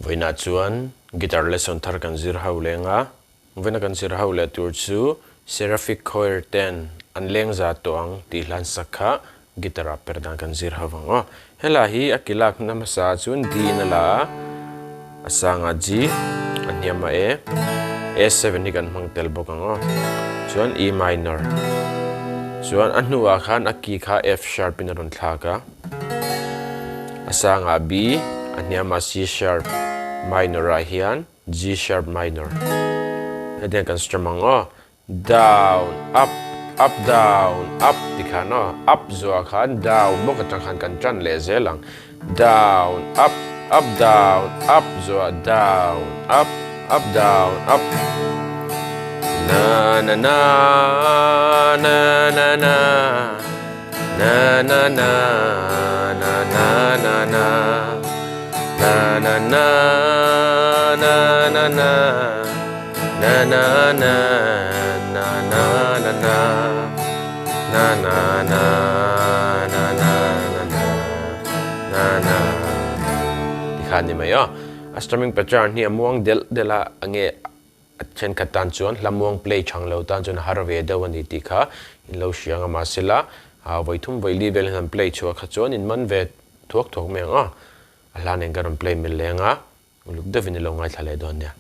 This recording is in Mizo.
Vawiinah chuan guitar lesson thar kan zir ho leng a, vawiina kan zir ho leh tur chu Seraphic Choir ten an leng za tawh ang tih hlan sak kha guitar ah per dan kan zir ho vang aw. Helai hi a kilak na hmasa ah chuan D in a la a, a sangah G, a hniamah A, A7 hi kan hmang tel bawk ang aw. Chuan E minor. Chuan a hnuah khan a key kha F sharp in a rawn thlak a. A sangah B, a hniamah C sharp minor ah hian G sharp minor. Hetiang kan strum ang aw. Down, up, up down, up ti khan aw. Up zuah khan down bawk atang khan kan tan leh zel ang. Down, up, up down, up zuah down, up, up down, up. Na na na, na na na. Na na na na na na na Na na na na na na Na na na na na na na Na na na na na na na Na na Tikhan ni mai aw. A strumming pattern hi a muang delh delh a ange A thenkhat tan chuan hlamuang play chang lo tan chuan a har ve deuh a ni tih kha in lo hria ang a, mahsela vawi thum vawi li vel hian an play chhuah kha chuan in man ve thuak thuak mai ang a, a hla nen ka rawn play mil leng a, uluk deuhin i lo ngaithla leh dawn nia.